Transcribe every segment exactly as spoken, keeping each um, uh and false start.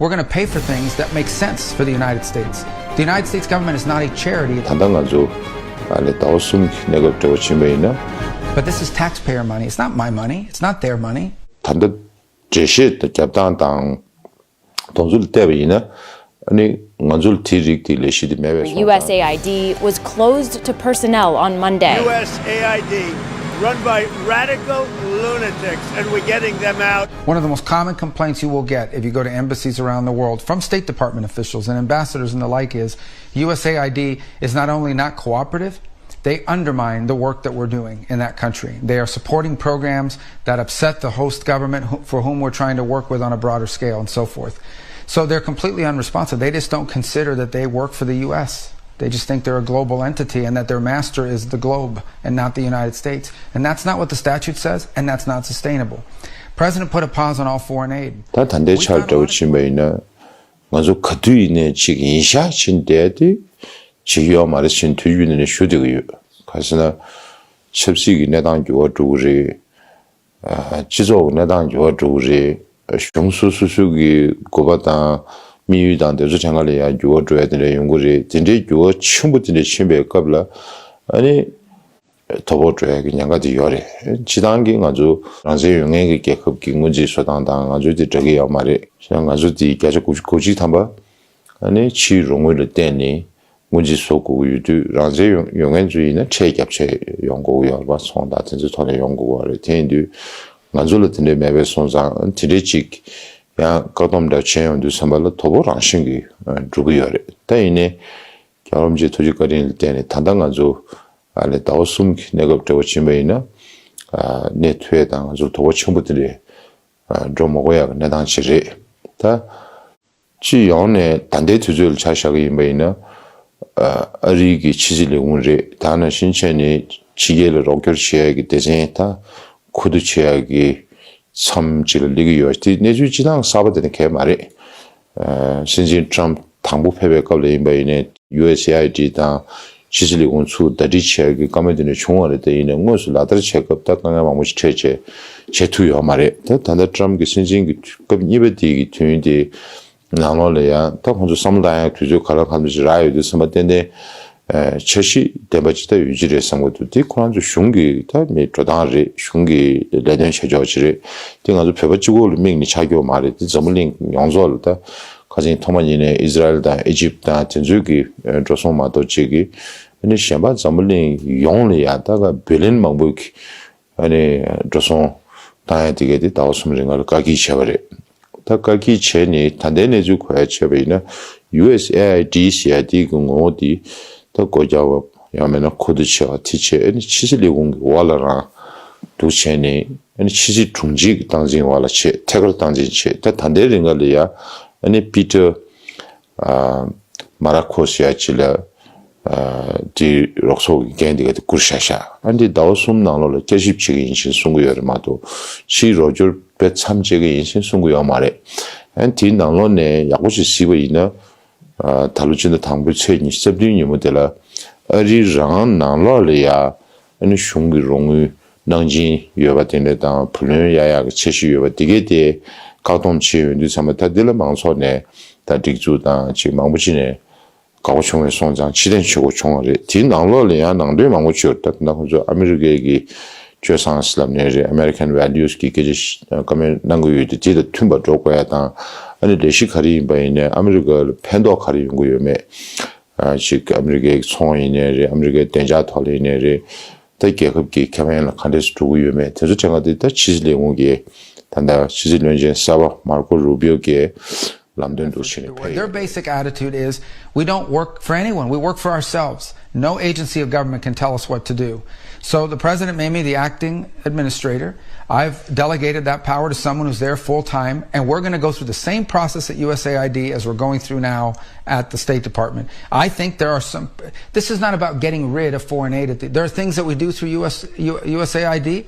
We're going to pay for things that make sense for the United States. The United States government is not a charity. ད་ལྟ་ང་ཚོ་ཨ་ནི་ཟླ་བ་གསུམ་གྱི་གནས་སྐབས་འདྲ་བོ་ཕྱིན་པ་ཡིན་ན། But this is taxpayer money. It's not my money. It's not their money. ད་ལྟ་འགྲེལ་བཤད་རྒྱབ་སྟངས་དང་དོན་ཚུལ་བལྟས་པ་ཡིན་ན། ཨ་ནི་ང་ཚོ་ལ་དེའི་རིགས་དེ་ལས་གཞི་དེ་མེད་པའི་སོང་ཙང་། U S A I D was closed to personnel on Monday. U S A I D, run by radical lunatics, and we're getting them out. One of the most common complaints you will get if you go to embassies around the world from State Department officials and ambassadors and the like is U S A I D is not only not cooperative, they undermine the work that we're doing in that country. They are supporting programs that upset the host government who, for whom we're trying to work with on a broader scale and so forth. So they're completely unresponsive. They just don't consider that they work for the U S. They just think they're a global entity and that their master is the globe and not the United States. And that's not what the statute says, and that's not sustainable. President put a pause on all foreign aid. ད་ད་ལྟའི་ཆར་འདྲ་བོ་ཕྱིན་པ་ཡིན་ན། ང་ཚོ་ག་དུས་ཡིན་ནའི་ཅིག་ཡིན་ཤག་ཕྱིན་བསྡད་དེ་བྱེད་ཀྱི་ཡོད་མ་རེད། ཕྱིན་དུས་རྒྱུན་ནས་ཞུ་བསྡད་ཀྱི་ཡོད། ག་ཟེར་ན། ཆབ་སྲིད་ཀྱི་གནས་སྟངས་འགྱུར་བ་འགྲོ་གི་རེད། ཨ། སྤྱི་ཚོགས་ཀྱི་གནས་སྟངས་འགྱུར་བ་འགྲོ་གི་རེད། གཞུང་སོ་སོ་སོ་གི་དགོས་པ་དང་དམིགས་ཡུལ་དང་དེ་ཚོ་ཐད་ཀ་ལ་ཡང་འགྱུར་བ་འགྲོ་ཡ་དེ་འདྲ་ཡོང་གི་རེད། དེ་འདྲའི་འགྱུར་བ་ཆེན་པོ་དེ་འདྲ་ཕྱིན་པའི་སྐབས་ལ། ཨ་ནི། དོ་ཕོག་འགྲོ་ཡ་གི་ཉེན་ཁ་དེ་ཡོད་རེད། སྤྱིར་བཏང་གི་ང་ཚོ་རང་བཙན་ཡོད་མཁན་གྱི་རྒྱལ་ཁབ་ཀྱི་སྔོན་རྩིས་བཟོ་སྟངས་དང་ང་ཚོའི་དེ་འདྲ་གི་ཡོད་མ་རེད། ང་ཚོ་དེ་བརྒྱ་ཆ་དགུ་བཅུ་གོ་གཅིག་ཐམ་པ། ཨ་ནི་ཕྱིའི་རོགས་དངུལ་ལ་བརྟེན་ནས་སྔོན་རྩིས་བཟོ་དགོས་ཀྱི་ཡོད་དུས། རང་བཙན་ཡོད་ཡོད་མཁན་ཚོ་ཡིན་ན་ཁྲལ་བརྒྱབ་བྱས་ཡོང་དགོས་ཀྱི་ཡོད་རེད་པ། ཚོང་དང་དེ་ཚོའི་ཐོག་ནས་ཡོང་དགོས་པ་རེད། དེ་ཡིན་དུས་ང་ཚོ་ལ་དེ་འདྲ་མེད་པའི་སོང་ཙང་། དེ་འདྲའི་ཅིག་ཡང་བཀག་སྡོམ་འདྲ་བྱས་ཡོང་དུས་ཙམ་པ་ལ་དོ་ཕོག་རང་བཞིན་གྱིས་འགྲོ་གི་ཡོད་རེད། ད་ཡིན་ནའི་རྒྱལ་བ་རིན་པོ་ཆེའི་ཐུགས་རྗེ་བཀའ་དྲིན་ལ་བརྟེན་ནས་ད་ལྟ་ང་ཚོ་ཨ་ནི་ཟླ་བ་གསུམ་གྱི་གནས་སྐབས་འདྲ་བོ་ཕྱིན་པ་ཡིན་ན། ཨ། གནས་ཐུབ་ཡས་དང་ང་ཚོར་དོ་ཕོག་ཆེན་པོ་དེ་འདྲའི་ཨ་འགྲོ་མ་དགོས་ཡག་གི་གནས་སྟངས་ཅིག་རེད། ད་སྤྱི་ཡོངས་ནས་ད་ལྟའི་དུས་ཚོད་ལ་ཆ་བཞག་གི་ཡིན་པ་ཡིན་ན། ཨ། ཨ་རིའི་གི་ཕྱི་སྲིད་ལས་ཁུངས་རེད། ད་ནང་བཞིན་བྱས་ནས་ཕྱི་རྒྱལ་ལ་རོགས་སྐྱོར་བྱེད་ཡག་གི་སྡེ་ཚན་ད་མཁོ་བསྡུ་བྱེད་ཡག་གི་མཚམས་ཅིག་ལ་སླེབས་ཀྱི་ཡོད། དེ་གནས་ཚུལ་སྤྱི་བཏང་གསར་པ་དེ་འདྲ་གང་ཡང་མ་རེད། ཨ། སྲིད་འཛིན་ཊམ་དང་པོ་ཕེབས་པའི་སྐབས་ལ་ཡིན་པ་ཡིན་ནའི། ཡུ་ཨེས་ཨེ་ཨའི་ཌི་དང་ཕྱི་སྲིད་ལས་ཁུངས་ཚུར་ཟླ་སྒྲིལ་བྱེད་ཡག་གི་བཀའ་མོལ་དེ་འདྲ་བྱུང་བ་རེད། དེ་ཡིན་ནའི་དངོས་སུ་ལག་བསྟར་བྱེད་སྐབས་ད་དཀའ་ངལ་མང་པོ་ཞིག་འཕྲད་བྱས་བྱེད་ཐུབ་ཡོད་མ་རེད། ད་ད་ལྟ་ཊམ་གྱི་སྲིད་འཛིན་གྱི་སྐབས་གཉིས་པ་དེ་གི་དུས་ཡུན་དེ་ནང་ལོགས་ལ་ཡང་ད་ཁོང་ཚོ་བསམ་བློ་བཏང་ཡག་དུས་ཚོད་ག་ལ་གང་འཚམ་ཞིག་རག་ཡོད་དུས་ཙམ་པ། ཏན་ཏན་ཨ་འཆར་གཞི་ལྡན་པ་ཅིག་ད་ཡོད་ཀྱི་རེད་བསམ་གྱི་འདུག་དེ་ཁོ་རང་ཚོ་གཞུང་གི་ད་མི་འགྲོ་སྟངས་རེད། གཞུང་གི་ལས་དོན་བྱེད་ཕྱོགས་ཅིག་རེད། དེ་ང་ཚོ་བོད་པ་གཅིག་པོ་ལ་དམིགས་ནས་ཆགས་ཀྱི་ཡོད་མ་རེད། དེ་འཛམ་བུ་གླིང་ཡོངས་རྫོགས་ལ། ད་ཁ་སང་ཐོག་མ་ཉིད་ནས་ཨི་ཟི་རལ་དང་ཨི་ཇིབ་དང་དེ་ཚོའི་གི་འགྲོ་སོང་མ་གཏོགས་ཅིག་གི། ཨ་ནི་གཞན་པ་འཛམ་བུ་གླིང་ཡོངས་ལ་ཡང་ད་ག་བི་ལི་ཡོན་མང་པོ་གི་ཨ་ནི་འགྲོ་སོང་བཏང་ཡ་དེ་གས་དེ་ཟླ་བ་གསུམ་རིང་ལ་བཀག་སྐྱིལ་བྱས་པ་རེད། ད་བཀག་སྐྱིལ་བྱས་ནས་ད་ལྟའི་གནས་ཚུལ་གོ་ཡ་བྱས་པ་ཡིན་ན། ཡུ་ཨེས་ཨེ་ཨའི་ཌི་ཟེར་ཡ་དེ་གི་ངོ་བོ་དེ་ད་སྒོ་རྒྱག་པ་ཡང་མིན་ན་མཁོ་བསྡུ་བྱས་པ་དེ་བྱས། ཨ་ནི་ཕྱི་སྲིད་ལས་ཁུངས་ཀྱི་འོག་ལ་རང་འདུག་བྱས་ནས། ཨ་ནི་ཕྱི་སྲིད་དྲུང་ཆེ་གི་སྟངས་འཛིན་འོག་ལ་བྱས། ཐད་ཀར་སྟངས་འཛིན་བྱས། ད་ད་ལྟའི་རིང་ལ་ཡ་ཨ་ནི་པི་ཏར་ཨ་མ་ར་ཁོ་ཟེར་ཡ་ཅིག་ལ། ཨ་དེའི་རོགས་ཚོགས་ཀྱི་འགན་དེ་ག་དེ་བསྐུར་བཞག་ཤག་ཨ་འདི་ཟླ་བ་གསུམ་ནང་ལོགས་ལ་བསྐྱར་ཞིབ་བྱེད་ཀྱི་ཡིན་ཞེས་གསུང་གི་ཡོད་རེད་མ་གཏོགས། ཕྱིའི་རོགས་སྐྱོར་དཔེ་མཚམས་བཅད་ཀྱི་ཡིན་ཞེས་གསུང་གི་ཡོད་མ་རེད། ཨ་དེའི་ནང་ལོགས་ནས་ཡག་པོ་ཞིག་གཟིགས་པ་ཡིན་ན། ཨ་ད་ལོ་སྤྱི་ཟླ་དང་པོའི་ཚེས་ཉི་ཤུ་རྩ་བདུན་ཉིན་མོ་དེ་ལ་ཨ་རིའི་རང་ནང་ལོགས་ལ་ཡ་ཨ་ནི་གཞུང་གི་རོགས་དངུལ་གནང་སྦྱིན་ཡོད་པ་དེ་འདྲ་དང་། བུ་ལོན་གཡར་ཡག་གི་འཆར་གཞི་ཡོད་པ་དེ་གས་དེ་བཀག་སྡོམ་བྱས་ཡོང་དུས་ཙམ་པ། ད་འདི་ལ་མང་ཚོགས་ནས་ད་སྒྲིག་འཛུགས་དང་ཅིག་མང་པོ་ཅིག་ནས་དགའ་པོ་བྱུང་བའི་སོང་ཙང་ཕྱིར་འཐེན་བྱེད་དགོས་བྱུང་བ་རེད། དེའི་ནང་ལོགས་ལ་ཡང་ནང་དོན་མང་པོ་ཅིག་ཡོད་རེད། ད་ད་ཁོང་ཚོ་ཨ་མི་རི་ཀའི་གི་སྤྱོད་བཟང་ཟེར་ལབ་ནའི་རེད། American values གི་སྐད་ཆ་བཀའ་མོལ་གནང་གི་ཡོད་དུས། དེ་དང་མཐུན་པར་འགྲོ་དགོས་ཡ་དང་། ཨ་ནི་ལས་གཞི་ག་རེ་ཡིན་པ་ཡིན་ནའི་ཨ་མི་རི་ཀ་ལ་ཕན་ཐོགས་ག་རེ་ཡོང་གི་ཡོད་མེད། ཨ་ཅིག་ཨ་མི་རི་ཀའི་ཚོང་ཡིན་ནའི་རེད། ཨ་མི་རི་ཀའི་བདེ་འཇགས་ཐོག་ལ་ཡིན་ནའི་རེད། ད་རྒྱལ་ཁབ་ཀྱི་ཁེ་ཕན་ལ་ག་འདྲས་སེ་འགྲོ་གི་ཡོད་མེད། དེ་ཚོ་དྲན་ག་དེ་ད་ཕྱི་སྲིད་ལས་ཁུངས་ཀྱི་ད་ལྟ་ཕྱི་སྲིད་བློན་ཆེན་གསར་པ་མར་ཀོ་རུ་བྷི་ཡོ་གིས་ལམ་སྟོན་འདུག་བྱས་ནས་ཕེབས་ཡོད། Their basic attitude is, "We don't work for anyone. We work for ourselves. No agency of government can tell us what to do." So the president made me the acting administrator. I've delegated that power to someone who's there full time, and we're going to go through the same process at U S A I D as we're going through now at the State Department. I think there are some, this is not about getting rid of foreign aid. At the, there are things that we do through U S, U, U S A I D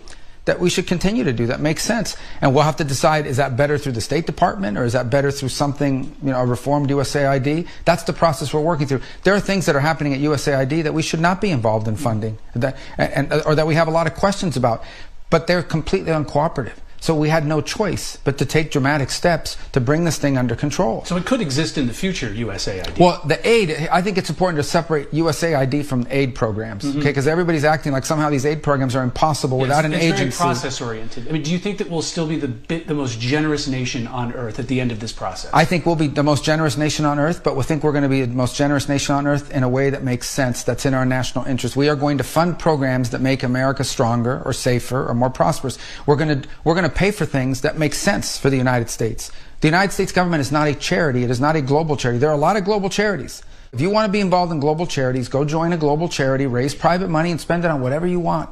that we should continue to do that makes sense. And we'll have to decide, is that better through the State Department or is that better through something, you know, a reformed U S A I D? That's the process we're working through. There are things that are happening at U S A I D that we should not be involved in funding, that, and, or that we have a lot of questions about, but they're completely uncooperative. So we had no choice but to take dramatic steps to bring this thing under control. So it could exist in the future, U S A I D. Well, the aid, I think it's important to separate U S A I D from aid programs, okay? Because everybody's acting like somehow these aid programs are impossible without an agency. It's very process oriented. I mean, do you think that we'll still be the, bi- the most generous nation on earth at the end of this process? I think we'll be the most generous nation on earth, but we think we're going to be the most generous nation on earth in a way that makes sense, that's in our national interest. We are going to fund programs that make America stronger or safer or more prosperous. We're going to we're going to pay for things that make sense for the United States. The United States government is not a charity. It is not a global charity. There are a lot of global charities. If you want to be involved in global charities, go join a global charity, raise private money, and spend it on whatever you want.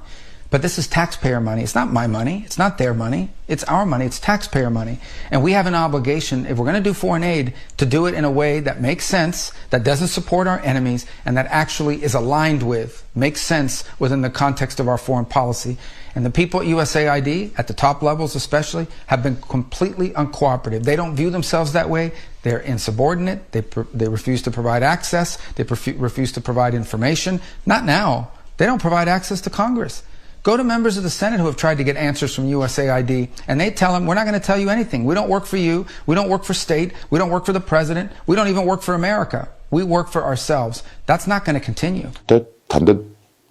But this is taxpayer money. It's not my money. It's not their money. It's our money. It's taxpayer money. And we have an obligation, if we're going to do foreign aid, to do it in a way that makes sense, that doesn't support our enemies, and that actually is aligned with, makes sense within the context of our foreign policy. And the people at U S A I D, at the top levels especially, have been completely uncooperative. They don't view themselves that way. They're insubordinate. They, pr- they refuse to provide access. They prefu- refuse to provide information. Not now. They don't provide access to Congress. Go to members of the Senate who have tried to get answers from U S A I D, and they tell them, "We're not going to tell you anything. We don't work for you. We don't work for state. We don't work for the president. We don't even work for America. We work for ourselves." That's not going to continue. ད་ད་ལྟ་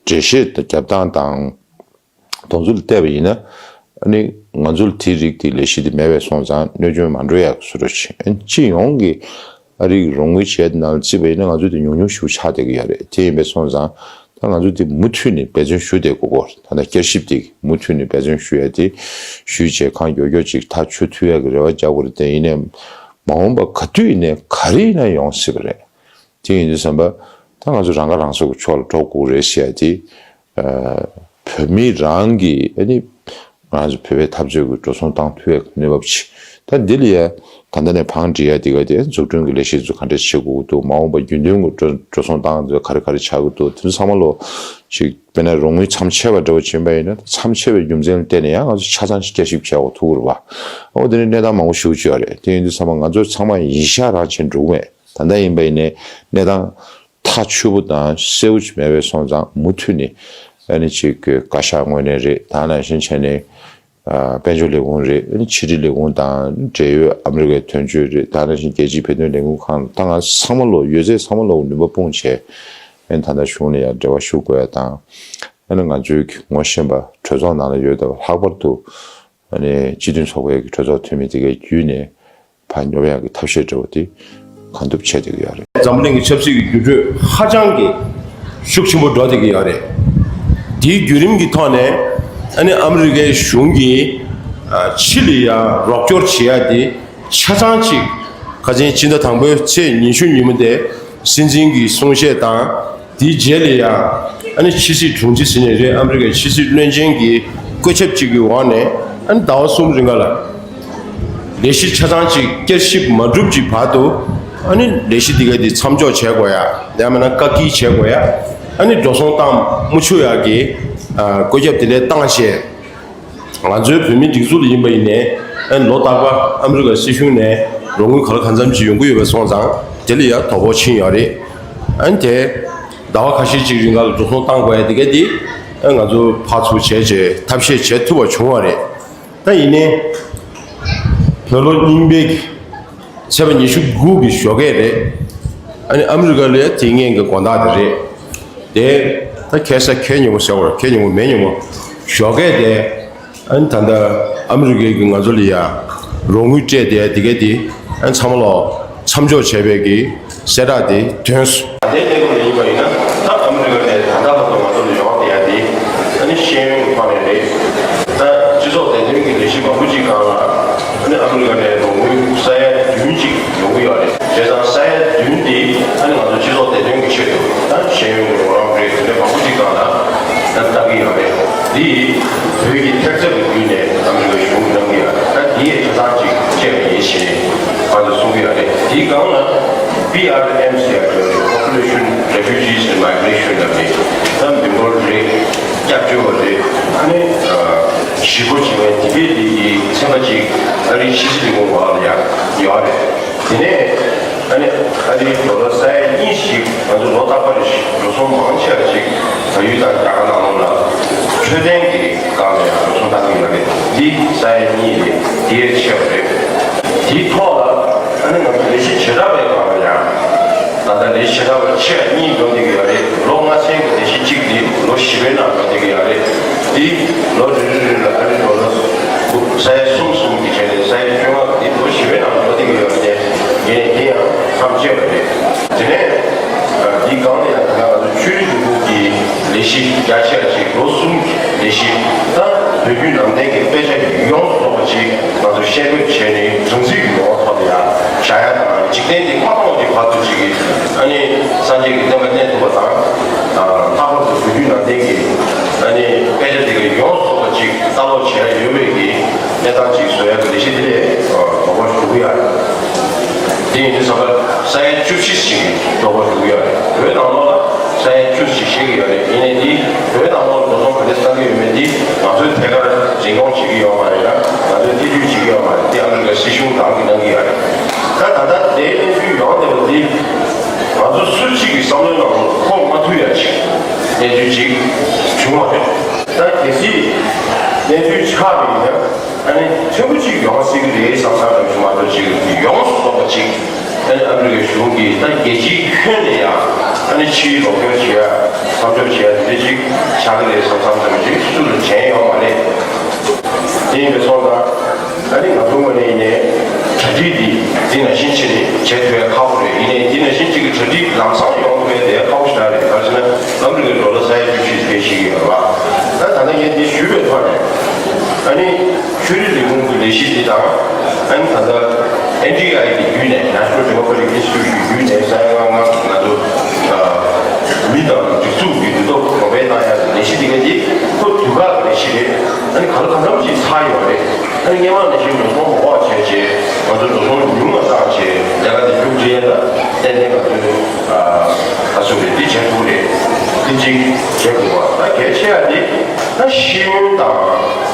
འགྲེལ་བཤད་དང་རྒྱབ་སྟངས་དང་དོན་ཚུལ་བལྟས་པ་ཡིན་ན། ཨ་ནི་ང་ཚོ་ལ་དེའི་རིགས་དེ་ལས་གཞི་དེ་མེད་པས་སོང་ཙང་གནོད་སྐྱོན་མ་འགྲོ་ཡག་བཟོ་འདྲ་ཞིག་ཨ་ནི་སྤྱི་ཡོངས་ཀྱི་ཨ་རིའི་རོགས་དངུལ་བྱས་ནང་ལ་བརྩིས་པ་ཡིན་ན་ང་ཚོ་དེ་ཉུང་ཉུང་ཞིག་ཆགས་བསྡད་ཀྱི་ཡོད་རེད། དེ་ཡིན་པས་སོང་ཙང་ད་ང་ཚོ་དེ་མུ་མཐུད་ནས་འབད་བརྩོན་ཞུ་བསྡད་དགོས་ཀྱི་ད་ལྟ་བསྐྱར་ཞིབ་དེ་མུ་མཐུད་ནས་འབད་བརྩོན་ཞུ་ཡ་དེ་ཞུས་བྱས་གང་མགྱོགས་མགྱོགས་ཅིག་ཐག་ཆོད་ཐུབ་ཡ་གི་རེ་བ་རྒྱག་དགོས་རེད། དེ་ཡིན་ནའི་མ་འོངས་པ་ག་དུས་ཡིན་ནའི་ག་རེ་ཡིན་ན་ཡོང་སྲིད་པ་རེད། དེ་ཡིན་དུས་ཙམ་པ་ད་ང་ཚོ་རང་ཁ་རང་གསོ་གི་ཕྱོགས་ལ་འགྲོ་དགོས་རེད་ཟེར་ཡ་དེ། ཨ། བོད་མི་རང་གི་ཨ་ནི་ང་ཚོ་བོད་པའི་འཐབ་རྩོད་ཀྱི་འགྲོ་སོང་བཏང་ཐུབ་ཡ་གནས་བབ་ཅིག་ད་འདི་ལ་ཡ་ད་ལྟ་ནས་བང་སྒྲིག་ཡ་དེ་ག་དེ་འཛུགས་སྐྲུན་གྱི་ལས་གཞི་ཚོ་ག་འདྲ་བྱེད་དགོས་ཀྱི་འདུག་མ་འོངས་པ་རྒྱུན་མཐུད་ཀྱི་འགྲོ་འགྲོ་སོང་བཏང་ཚོ་ག་རེ་ག་རེ་བྱ་དགོས་འདུག་དེ་ཚོ་ཚང་མ་ལོ་ཅིག་དཔེར་ན་རོགས་དངུལ་མཚམས་ཆད་པ་འདྲ་བོ་ཕྱིན་པ་ཡིན་ན་མཚམས་ཆད་པའི་རྒྱུ་མཚན་ལ་བརྟེན་ནས་ཡང་ང་ཚོ་ཆ་ཚང་ཞིག་བསྐྱར་ཞིབ་བྱ་དགོས་ཐུག་གི་རེད་བ། འོ་དེ་ནི་གནས་སྟངས་མང་པོ་ཞིག་བརྗོད་རེད། དེ་ཡིན་དུས་ཚང་མ་ང་ཚོ་ཚང་མ་ཡིན་ཤག་རང་བྱེད་འགྲོ་གི་མེད། ད་ལྟ་ཡིན་པ་ཡིན་ནའི་གནས་སྟངས་ཐག་ཆོད་པོ་དང་གསལ་བོ་ཅིག་མེད་པའི་སོང་ཙང་མུ་མཐུད་ནས་ཨ་ནི་ཅིག་བཀའ་ཤག་ངོས་ནས་རེད། ད་ནང་བཞིན་བྱས་ནས་ཨ་དཔལ་འབྱོར་ལས་ཁུངས་རེད། ཨ་ནི་ཕྱི་དྲིལ་ལས་ཁུངས་དང་འབྲེལ་ཡོད་ཨ་མི་རི་ཀའི་དོན་གཅོད་རེད། ད་ནང་བཞིན་རྒྱལ་སྤྱིའི་བོད་དོན་ལས་འགུལ་ཁང་ད་ང་ཚང་མ་ལོ་ཡོད་ཚད་ཚང་མ་ལོ་ནུས་པ་སྤུངས་བྱས་ཨ་ནི་ད་ལྟ་གཞུང་ལ་ཡང་འབྲེལ་བ་ཞུ་དགོས་ཡ་དང་ཨ་ནི་ང་ཚོའི་ངོ་ཤེས་པ་གྲོས་ཚོགས་ནང་ལ་ཡོད་པ་ལྷག་པར་དུ། ཨ་ནི་སྤྱི་མཐུན་ཚོགས་པའི་གི་གྲོས་ཚོགས་འཐུས་མི་དེ་གའི་བརྒྱུད་ནས་ཕར་སྙོབ་ཡག་གི་ཐབས་ཤེས་འདྲ་བོ་དེ་གང་ཐུབ་བྱས་བསྡད་ཀྱི་ཡོད་རེད། འཛམ་བུ་གླིང་གི་ཆབ་སྲིད་ཀྱི་འགྱུར་འགྲོས་ཧ་ཅང་གི་ཤུགས་ཆེན་པོ་འགྲོ་བསྡད་ཀྱི་ཡོད་རེད། དེའི་བརྒྱུད་རིམ་གྱི་ཐོག་ནས་ཨ་ནི་ཨ་མི་རི་ཀའི་གཞུང་གིས་ཕྱི་ལ་ཡ་རོགས་སྐྱོར་བྱེད་ཡ་དེ་ཆ་ཚང་ཅིག་ཁ་སང་སྤྱི་ཟླ་དང་པོའི་ཚེས་ཉི་ཤུ་ཉིན་མོ་དེ་སྲིད་འཛིན་གྱི་གསུང་བཤད་དང་། དེའི་རྗེས་ལ་ཡང་ཨ་ནི་ཕྱི་སྲིད་དྲུང་ཆེ་ཟེར་ནས་རེད། ཨ་མི་རི་ཀའི་ཕྱི་སྲིད་བློན་ཆེན་གྱི་བཀོད་ཁྱབ་ཅིག་གི་འོག་ནས་ཨ་ནི་ཟླ་བ་གསུམ་རིང་ག་ལ་ལས་གཞི་ཆ་ཚང་ཅིག་བསྐྱར་ཞིབ་མ་གྲུབ་ཅིག་བར་དུ་ཨ་ནི་ལས་གཞི་འདི་ག་འདི་མཚམས་འཇོག་བྱེད་དགོས་ཡ། ཡང་མིན་ན་བཀག་སྐྱིལ་བྱེད་དགོས་ཡ། ཨ་ནི་འགྲོ་སོང་བཏང་མ་ཆོག་ཡ་གི་ཨ་བཀོད་ཁྱབ་དེ་འདྲ་བཏང་བྱས། ང་ཚོའི་བོད་མི་སྒྲིག་འཛུགས་ལ་ཡིན་པ་ཡིན་ནའི་ཨ་ནི་ལོ་རྟག་པར་ཨ་མི་རི་ཀ་སྲིད་གཞུང་ནས་རོགས་དངུལ་ག་ལ་གང་འཚམ་ཅིག་ཡོང་གི་ཡོད་པ་སོང་ཙང་དེ་ལ་ཡང་དོ་ཕོག་ཕྱིན་ཡོད་རེད། ཨ་ནི་དེ་ཟླ་བ་ཁ་ཤས་ཅིག་རིང་ག་ལ་འགྲོ་སོང་བཏང་དགོས་ཡ་དེ་ག་དེ་ཨ་ང་ཚོ་ཕར་ཚུར་བྱས་བྱས་ཐབས་ཤེས་བྱེད་ཐུབ་པ་བྱུང་བ་རེད། ད་ཡིན་ནའི་བོད་ལོ་རྙིང་པའི་གི་ཚེས་པ་ཉི་ཤུ་དགུ་གི་ཞོགས་ཀས་རེད། ཨ་ནི་ཨ་མི་རི་ཀ་ལ་ཡ་དེ་སྔོན་གྱི་དགོང་དག་དེ་རེད། དེ་ད་ཁ་སང་ཁ་ཉིན་མོ་ཟེར་བ་རེད། ཁ་ཉིན་མོ་མེ་ཉིན་མོ་ཞོགས་ཀས་དེ་ཨ་ནི་ད་ལྟ་ཨ་མི་རི་ཀའི་གི་ང་ཚོ་ལ་ཡ་རོགས་དངུལ་སྤྲད་དེ་དེ་ག་དེ་ཨ་ནི་ཚང་མ་ལོ་མཚམས་འཇོག་བྱས་པའི་གི་གསལ་བསྒྲགས་དེ་ཐོན་སོང་། ད་ལྟའི་གནས་སྐབས་ནས་ཡིན་པ་ཡིན་ན་ད་ཨ་མི་རི་ཀ་ནས་ད་ལྟ་བར་དུ་ང་ཚོ་ལ་ཡོང་བསྡད་ཡ་དེ་ཨ་ནི་ཤེས་ཡོན་གྱི་ཐོག་ནས་རེད། ད་སྤྱི་ཚོགས་བདེ་དོན་གྱི་ལས་གཞི་མང་པོ་ཅིག་སྒང་ལ་ཨ་ནི་ཨ་མི་རི་ཀ་ནས་རོགས་དངུལ་ས་ཡ་བདུན་ཅིག་ཡོང་གི་ཡོད་རེད། བྱས་ཙང་ས་ཡ་བདུན་དེ་ཨ་ནི་ང་ཚོ་སྤྱི་ཚོགས་བདེ་དོན་གྱི་ཆེད་དུ་ད་ཤེས་ཡོན་གྱི་རོགས་རམ་རེད། དེ་འདྲ་མང་པོ་ཅིག་སྒང་ལ་ད་བཏང་གི་ཡོད་རེད། འདི་བོད་ཀྱི་ཐེབས་རྩ་གི་བརྒྱུད་ནས་ཨ་མི་རི་ཀའི་གཞུང་གིས་གནང་གི་ཡོད་རེད། ད་འདི་ཡས་ཆ་ཚང་ཅིག་བཅད་པ་ཡིན་ཞེས་ང་ཚོ་གསུང་གི་ཡོད་རེད། དེའི་སྒང་ལ་པི་ཨར་ཨེམ་ཟེར་ཡ་གི་Population Refugees and Migration ལབ་ནས་ད་མི་འབོར་རེད། སྐྱབས་བཅོལ་བ་རེད། ཨ་ནི་གཞིས་སྤོ་བྱེད་མཁན་དེ་གའི་དེ་གི་ཚན་པ་ཅིག་ཨ་རིའི་ཕྱི་སྲིད་ལས་ཁུངས་འོག་ལ་ཡ་ཡོད་རེད། དེ་ནས་ཨ་ནི་ཨ་རིའི་ཌོ་ལར་ས་ཡ་གཉིས་ཤིག་ང་ཚོ་ལོ་རྟག་པར་རེ་བཞིན་འགྲོ་སོང་མང་ཆེ་བ་ཅིག་བལ་ཡུལ་དང་རྒྱ་གར་ནང་ལོགས་ལ་ འཕྲོད་བསྟེན་གྱི་སྒང་ལ་ཡང་འགྲོ་སོང་བཏང་གི་ཡོད་རེད། འདི་ས་ཡ་གཉིས་རེད། འདི་ཡས་ཆེ་བ་རེད། དེའི་ཐོག་ལ་ཨ་ནི་ང་ཚོ་ལས་གཞི་བྱེ་བྲག་པའི་སྒང་ལ་ཡང་། ད་ལྟ་ལས་གཞི་བྱེ་བྲག་པ་ཆེ་བ་གཉིས་འགྲོ་བསྡད་ཀྱི་ཡོད་རེད། ལོ་ལྔ་ཚན་གྱི་ལས་གཞི་གཅིག་འདི་ལོ་བཞི་པའི་ནང་འགྲོ་བསྡད་ཀྱི་ཡོད་རེད། འདི་ལོ་རེ་རེ་རེ་ལ་ཨ་ནི་ལོ་ལ་ས་ཡ་གསུམ་གསུམ་གྱི་བྱས་ནས་ས་ཡ་བཅོ་ལྔ་འདི་ལོ་བཞི་པའི་ནང་འགྲོ་བསྡད་ཀྱི་ཡོད་རེད། ངས་དེ་ཡང་མཚམས་བཅད་པ་རེད། དེ་ནས་འདི་སྒང་ལ་ཡང་ད་ང་ཚོ་ཆོས་རིག་ལས་ཁུངས་ཀྱི་ལས་གཞི་རྒྱ་ཆེ་བ་ཞིག་ལོ་གསུམ་གྱི་ལས་གཞི། ད་བོད་བརྒྱུད་ནང་བསྟན་གྱི་དཔེ་ཆ་ཡོངས་སུ་རྫོགས་པ་ཅིག་ང་ཚོ་བཤད་སྒྲུབ་བྱས་ནས་སྒྲུང་རྩིས་ཀྱི་ངོ་བོ་ཐོག་ཏུ་ཡང་བཞག་ཡ་དང་། འཇིག་རྟེན་འདི་མ་སྟོང་གི་བར་དུ་ཅིག་གི་ཨ་ནི་སངས་རྒྱས་ཀྱི་བསྟན་པ་གནས་ཐུབ་པ་དང་། ལྷག་པར་དུ་བོད་བརྒྱུད་ནང་བསྟན་གྱི་ཨ་ནི་དཔེ་ཆ་འདི་ག་ཡོངས་སུ་རྫོགས་པ་ཅིག་ལྟ་ཀློག་བྱས་ཡ་ཡོད་པའི་གི་གནས་སྟངས་ཅིག་བཟོ་ཡ་གི་ལས་གཞི་འདི་ལས་དོགས་པ་ཞུ་གི་ཡ། དེ་ཡིན་དུས་ཙམ་པ་ས་ཡ་བཅུ་བཞི་ཞིག་གི་དོགས་པ་ཞུ་གི་ཡོད་རེད། བོད་ནང་ལོགས་ལ་ས་ཡ་བཅུ་ཞིག་བཤད་ཀྱི་ཡོད་རེད། ཡིན་ནའི་འདི་བོད་ནང་ལོགས་འགྲོ་སོང་ག་འདྲས་བཏང་གི་ཡོད་མེད་འདི་ང་ཚོའི་ཐད་ཀར་འཛིན་སྐྱོང་བྱེད་ཀྱི་ཡོད་མ་རེད་ལ། ང་ཚོས་ཐེ་བྱུས་བྱེད་ཀྱི་ཡོད་མ་རེད། འདི་ཨ་མི་རི་ཀ་སྲིད་གཞུང་དང་གིས་གནང་གི་ཡོད་རེད། ད་ད་ལྟ་དེའི་གནས་ཚུལ་ཡོང་བསྡད་པ་འདི་ང་ཚོ་སུ་གཅིག་གི་བསམ་བློའི་ནང་ལ་འཁོར་མ་ཐུབ་ཡ་ཅིག་གནས་ཚུལ་ཅིག་བྱུང་བ་རེད། ད་གལ་སྲིད་གནས་ཚུལ་ཆགས་པ་ཡིན་ན། ཨ་ནི་ཕྲན་བུ་གཅིག་ཡོང་སྲིད་ཀྱི་རེད་བསམ་བསམ་རང་བྱུང་མ་གཏོགས་ཅིག་ཡོངས་སུ་རྫོགས་པ་ཅིག་ཨ་ནི་ཨ་མི་རི་ཀའི་གཞུང་གིས་ད་རྒྱལ་སྤྱིའི་ཁྱོན་ནས་ཡང་ཨ་ནི་ཕྱིའི་རོགས་སྐྱོར་བྱེད་ཡ་མཚམས་འཇོག་བྱེད་ཡ་དེ་འདྲ་ཅིག་ཆགས་ཀྱི་རེད་བསམ་བསམ་ཙམ་ཅིག་སུ་ལ་དྲན་ཡོད་མ་རེད། དེ་ཡིན་པའི་སོང་ཙང་ཨ་ནི་ང་ཚོ་ངོས་ནས་ཡིན་ནའི་གྲ་སྒྲིག་འདི་འདི་ནང་བཞིན་བྱས་ནས་བྱེད་ཐུབ་ཡ་ཁག་པོ་རེད། ཡིན་ནའི་འདི་ནང་བཞིན་ཅིག་གི་གྲ་སྒྲིག་ལམ་སང་ཡོང་ཐུབ་ཡ་དེ་ཁག་པོ་ཞེ་དྲག་རེད། ག་རེ་ཟེར་ན་ཨ་མི་རི་ཀའི་ཌོ་ལར་ས་ཡ་བཅུ་བཞི་ཕལ་ཆེར་ཡོད་རེད་བ། ད་ད་ལྟ་ངས་འདི་ཞུས་པའི་ཐོག་ནས་ཨ་ནི། ཆོས་རིག་ལས་ཁུངས་ཀྱི་ལས་གཞི་འདི་དང་། ཨ་ནི་ད་ལྟ་ཨེན་ཌི་ཨའི་གི་བརྒྱུད་ནས་National Democratic Institute གི་བརྒྱུད་ནས་ས་ཡ་ལྔ་ལྔ་ང་ཚོ་མི་དང་སྒྲིག་འཛུགས་ཀྱི་འདུ་ཚོགས་གོང་འཕེལ་གནང་ཡག་གི་ལས་གཞི་འདི་ག་འདི་ཁོ་དུས་བཀག་གི་ལས་གཞི་རེད། ཨ་ནི་ག་ལ་གང་འཚམ་ཅིག་ཚར་ཡོད་རེད། ཨ་ནི་སྔོན་མ་ནང་བཞིན་འགྲོ་སོང་མང་བ་བྱས་རྗེས་ང་ཚོ་འགྲོ་སོང་ཉུང་བ་བཏང་རྗེས་ལས་ཀ་འདི་མཇུག་སྒྲིལ་ཡ་ལ་ཏན་ཏན་ང་ཚོས་ཨ་ཚོ་རེད་འདི་བྱེད་དགོས་རེད། འདི་གཅིག་བྱེད་དགོས་པ་ད་གལ་ཆེ་བ་འདི་ད་ཤེས་ཡོན་དང་།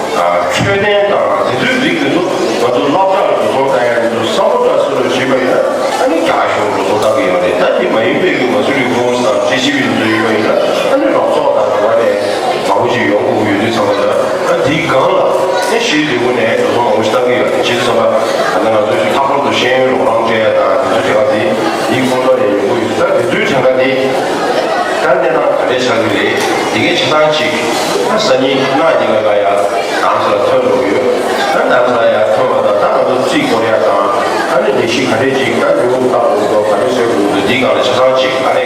འཕྲོད་བསྟེན་དང་དེ་ཚོའི་རིགས་དེ་ཚོ་ང་ཚོ་སློབ་གྲྭར་འགྲོ་སོང་བཏང་ཡ་དེ་ཚོ་བསམ་བློ་འདྲ་སོ་སོར་བྱེད་པ་ཡིན་ན་ཨ་ནི་རྒྱ་གཞུང་འགྲོ་སོང་བཏང་གི་ཡོད་རེད། ད་དེ་མ་ཡིན་པའི་གི་ང་ཚོ་རིགས་ཁོངས་དང་ཊི་སི་ཝི་དེ་ཚོ་ཡིན་པ་ཡིན་ན་ཨ་ནི་རོགས་ཚོགས་དང་འབྲེལ་བ་ནས་མང་པོ་ཞིག་ཡོང་དགོས་ཀྱི་ཡོད་དུས་ཙམ་པ་ལ་ཨ་དེའི་སྒང་ལ་ཨ་ཤེས་ཡོན་ལས་ཁུངས་ནས་འགྲོ་སོང་མང་པོ་ཞིག་བཏང་གི་ཡོད་རེད། བྱས་དུས་ཙམ་པ་ད་ལྟ་ང་ཚོ་ཞིག་ལྷག་པར་དུ་ཤེས་ཡོན་རོགས་རམ་སྤྲད་ཡ་དང་དེ་ཚོ་དེ་ག་དེ་དེའི་ཁོངས་གཏོགས་ནས་ཡོང་གི་ཡོད་ད་དེ་ཚོའི་གྲངས་ཀ་དེ། ད་གནས་སྟངས་ག་འདྲས་ཆགས་ཀྱི་རེད། དེ་གའི་ཆ་ཚང་ཅིག་ད་སང་ཉིན་གནངས་ཉིན་ང་ཡ་རྡ་རམ་ས་ལ་ཐོན་འགྲོ་གི་ཡོད། ད་རྡ་རམ་ས་ལ་ཡ་ཐོན་པ་དང་ད་ང་ཚོ་རྩིས་སྐོར་ཡ་དང་ཨ་ནི་ལས་གཞི་ག་འདྲས་ཅིག་ད་ཉོ་བཏང་དགོས་འདུག་ག་འདྲས་བཟོས་དགོས་འདུག་འདིའི་སྒང་ལ་ཆ་ཚང་ཅིག་ཨ་ནི་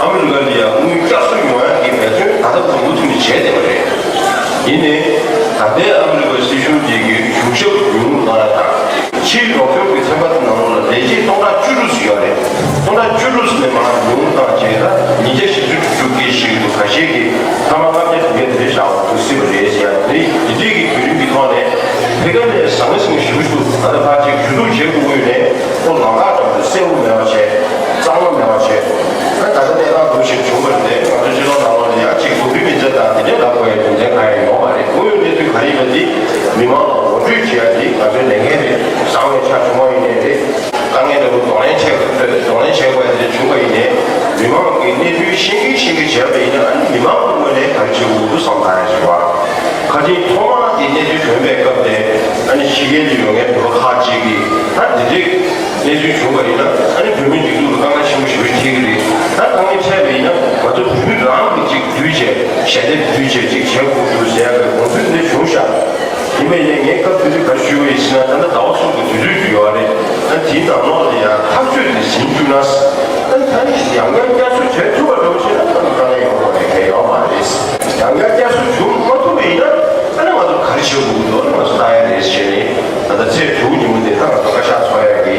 ཨ་མི་རི་ཀ་ལ་ཡ་དངུལ་བསྐྱར་གསོ་ཡོང་ཡ་གི་འབད་བརྩོན་ད་ལྟ་བར་དུ་མུ་མཐུད་ནས་བྱས་བསྡད་པ་རེད། ཡིན་ནའི་ད་ལྟའི་ཨ་མི་རི་ཀ་སྲིད་གཞུང་དེ་གི་གཞུང་ཞབས་ཉུང་རུ་གཏོང་ཡ་དང་། ཕྱིའི་རོགས་སྐྱོར་གྱི་ཚན་པ་དེ་ནང་ལོགས་ལ་ལས་བྱེད་སྟོང་ཕྲག་བཅུ་དྲུག་ཙམ་ཡོད་རེད། སྟོང་ཕྲག་བཅུ་དྲུག་ཙམ་ནས་མར་ཉུང་བཏང་བྱས་ན་ཉིས་བརྒྱ་ཞེ་བཅུ་དྲུག་ཅུ་སྐད་ཞིག་འདུག་ཁ་ཤས་ཀྱིས་ཐ་མ་ལྔ་བརྒྱ་བདུན་བརྒྱ་དེ་འདྲ་བཞག་འོང་ཐུག་སྲིད་པ་རེད་ཟེར་ཡ་དེ་འདི་འདྲས་ཀྱི་བརྒྱུད་རིམ་གྱི་ཐོག་ནས་ཕ་གི་ནས་ཟང་ངེ་ཟིང་ངེ་ཞེ་པོ་ཞིག་འདུག་ད་ལྟ་ཕར་ཅིག་ཞུ་གཏུག་བྱེད་དགོས་ཀྱི་ཡོད་ནས་ཁོ་ལམ་ཁ་འགྲམ་དུ་གསལ་པོ་མེད་པ་བྱས་གཙང་མ་མེད་པ་བྱས་ད་ད་ལྟ་གནས་སྟངས་འདུག་ཞིག་བྱུང་བ་རེད། ང་ཚོ་སྤྱི་ཚོགས་ནང་ལོགས་ལ་ཡང་ཅིག་དུག་སྦྲུལ་མི་ཚེ་དང་དེ་འདྲས་ལབ་དགོས་ཡ་རྒྱུ་མཚན་གང་ཡང་ཡོད་མ་རེད། དངོས་ཡོད་གནས་ཚུལ་ག་རེ་ཡིན་པ་འདི་མི་མང་ལ་ངོ་སྤྲོད་བྱེད་ཡ་འདི་ང་ཚོའི་ལས་འགན་རེད། བཟང་བའི་ཆ་བྱུང་བ་ཡིན་ནའི་རེད། དཀའ་ངལ་འདྲ་བོ་གདོང་ལེན་བྱེད་དགོས་གདོང་ལེན་བྱེད་དགོས་ཡ་དེ་བྱུང་བ་ཡིན་ནའི་མི་མང་གི་གནས་ཚུལ་ཤེས་ཀྱིན་ཤེས་ཀྱིན་བྱས་པ་ཡིན་ན་ཨ་ནི་མི་མང་གི་ངོས་ནས་ག་རེ་བྱེད་དགོས་འདུག་བསམ་བཏང་ཡ་ཞིག་བ། ཁ་ཅིག་ཐོག་མར་དེ་གནས་ཚུལ་ཐོན་པའི་སྐབས་དེ་ཨ་ནི་ཕྱི་རྒྱལ་དུ་ཡོད་མཁན་བོད་པ་ཁག་ཅིག་གིས་ད་དེ་འདྲའི་གནས་ཚུལ་བྱུང་བ་ཡིན་ན་ཨ་ནི་བོད་མི་སྒྲིག་འཛུགས་ལ་དཀའ་ངལ་ཆེན་པོ་ཞེ་པོ་ཅིག་འཕྲད་ཀྱི་རེད། ད་དཀའ་ངལ་འཕྲད་པ་ཡིན་ན་ང་ཚོ་བོད་མི་རང་གིས་ཅིག་བསྡུས་བྱས་ཞལ་འདེབས་བསྡུས་བྱས་ཅིག་བྱེད་དགོས་འདུག་ཟེར་ཡག་གི་དགོངས་ཚུལ་དེ་འདྲ་བྱུང་ཤག་ཡིན་པ་ཡིན་ནའི་ངས་སྐབས་དེ་དུས་ག་རེ་ཞུས་པ་ཡིན་ཟེར་ན་ད་ལྟ་ཟླ་བ་གསུམ་གྱི་དུས་ཚོད་ཅིག་ཡོད་རེད། ཨ་དེའི་ནང་ལོགས་ལ་ཡང་ཐག་གཅོད་དེ་ཟིན་བཅུག་ན་ཨ་ད་ཡང་བསྐྱར་བསྐྱར་གསོ་བྱེད་ཐུབ་པ་འདྲ་བོ་ཞིག་ན་ཨ་དཀའ་ངལ་ཡོང་བ་རེད། གལ་ཡོད་མ་རེད། ཡང་བསྐྱར་བསྐྱར་གསོ་བྱུང་མ་ཐུབ་པ་ཡིན་ན་ཨ་ནི་ང་ཚོ་ག་རེ་བྱེད་དགོས་ཀྱི་འདུག་ཨ་ནི་ང་ཚོ་ལྟ་ཡ་རེད་ཟེར་ནས་ད་ལྟ་ཚེས་དྲུག་ཉིན་མོ་དེ་ད་ང་ཚོ་བཀའ་ཤག་ཚོགས་ཡ་གི་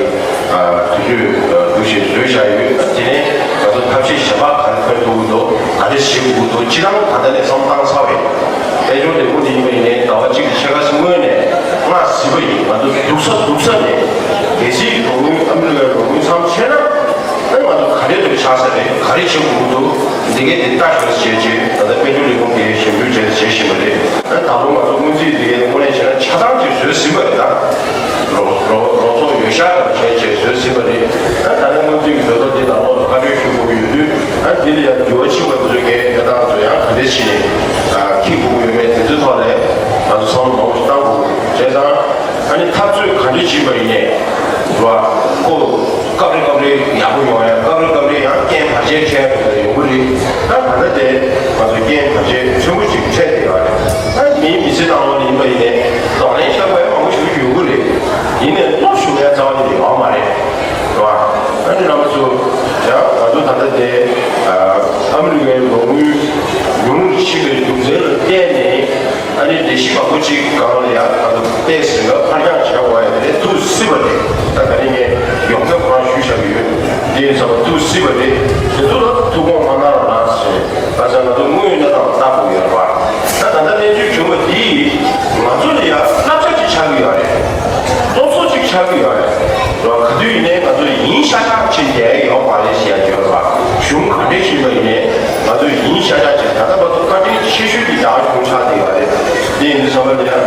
དུས་ཚོད་འདུག་ཞེས་བཟོས་བཞག་ཡོད། དེ་ནས་ང་ཚོ་ཐབས་ཤེས་གཞན་པ་ག་རེ་འཁོར་ཐུབ་ཀྱི་འདུག་ག་རེ་བྱེད་དགོས་ཀྱི་འདུག་སྤྱིར་བཏང་ད་ལྟ་ནས་བསམ་བཏང་ཚར་བས། དཔལ་འབྱོར་ལས་ཁུངས་དེ་ཡིན་པ་ཡིན་ནའི་ཟླ་བ་གཅིག་གི་ཕྱེད་ཀ་སྔོན་ནས་ང་གཟིགས་པ་ཡིན། ང་ཚོ་སྡུག་ས་སྡུག་ས་ནས་གལ་སྲིད་རོགས་དངུལ་ཨ་མི་རི་ཀའི་རོགས་དངུལ་མཚམས་ཆད་ན་ཨ་ང་ཚོ་ག་རེ་ལ་ཆགས་ས་རེད། ག་རེ་བྱེད་དགོས་ཀྱི་འདུག་འདི་གས་དེ་ལྟ་ཞོར་བྱས་བྱས་ད་ལྟ་དཔལ་འབྱོར་ལས་ཁུངས་དེ་ཞིབ་འཇུག་བྱས་བྱེད་བཞིན་པ་རེད། ཨ་ད་ལོ་ང་ཚོ་སྔོན་རྩིས་དེ་གས་དངོས་གནས་བྱས་ན་ཆ་ཚང་ཅིག་བཟོས་ཟིན་པ་རེད་ད། རོགས་རོགས་རོགས་ཚོགས་ཡོད་ཤག་དང་བྱས་བྱས་བཟོས་ཟིན་པ་རེད། ཨ་ད་ནི་སྔོན་རྩིས་ཀྱི་མཛད་གཙོ་དེ་ནང་ལོགས་ལ་བཀའ་འཁྲོལ་ཞུ་དགོས་ཀྱི་ཡོད་དུས་ཨ་འདི་ལ་ཡང་འགྱུར་བ་ཕྱིན་པ་དེ་ཚོའི་གས་གནས་སྟངས་ཚོ་ཡང་ག་འདྲས་བྱས་ནས་ཨ་འཁྱེར་དགོས་ ཤེས་པ་ཡིན་ནས། རེད་བ། ཁོ་སྐབས་རེ་སྐབས་རེ་ཡག་པོ་ཡོང་ཡ། སྐབས་རེ་སྐབས་རེ་ཡང་རྐྱེན་བར་ཆད་འཕྲད་ཡ་ཡོང་གི་རེད། ད་ད་ལྟ་དེ་ང་ཚོ་རྐྱེན་བར་ཆད་ཕྲན་བུ་ཅིག་འཕྲད་བསྡད་ཡོད་རེད། ད་མིའི་མི་ཚེ་ནང་ལོགས་ལ་ཡིན་པ་ཡིན་ནས་གདོང་ལེན་བྱ་དགོས་ཡ་མང་པོ་ཞིག་ཡོང་གི་རེད། ཡིན་ནས་སློབ་ཞུགས་ཡ་རྩ་བ་ནས་ཡོད་མ་རེད། རེད་བ། ཨ་ནི་རྣམ་པ་ཚོ་ཡང་ང་ཚོ་ད་ལྟ་དེ་ཨ་མི་རི་ཀའི་མ་དངུལ་ཉུང་རུ་ཕྱིན་པའི་རྒྱུ་མཚན་ལ་བརྟེན་ནས། ཨ་ནི་ལས་གཞི་མང་པོ་ཅིག་སྒང་ལ་ཡང་ད་དུང་ཏོག་ཙམ་ལ་ཕར་འགྱངས་བྱས་དགོས་ཡ་དེ་ཐུག་སྲིད་པ་རེད། ད་ད་རིང་ངས་ཡོངས་ཁྱབ་ཁོ་རང་ཞུས་བཞག་གི་ཡོད། དེ་ཡིན་ཙང་ཐུག་སྲིད་པ་རེད། དེ་ཚོ་ལ་ཐུགས་དགོངས་མ་གནང་རོགས་གནང་ཟེར། ད་ཆ་ང་ཚོ་དངོས་ཡོད་གནས་སྟངས་ལ་ལྟ་དགོས་ཡོད་རེད་པ། ད་ད་ལྟ་གནས་ཚུལ་བྱུང་བ་འདིས་ང་ཚོ་ལ་ཡང་བསླབ་བྱ་ཅིག་ཆགས་ཀྱི་ཡོད་རེད། སློབ་གསོ་ཅིག་ཆགས་ཀྱི་ཡོད་རེད། རེད་བ། ག་དུས་ཡིན་ནའི་ང་ཚོ་ཡིན་ཤག་ཤག་བྱེད་བསྡད་ཡོད་མ་རེད་ཟེར་ཡ་ཡོད་རེད་པ། གཞུང་ག་འདྲས་ཤིག་ཡིན་པ་ཡིན་ནའི་ང་ཚོ་ཡིན་ཤག་ཤག་བྱེད། ད་ལྟ་བར་དུ་བཀའ་དྲིན་ཆེ་ཤོས་དེ་རྒྱ་གར་གཞུང་ཆགས་བསྡད་ཡོད་རེད། དེ་ཡིན་དུས་ཙམ་པ་ལ་ཡང་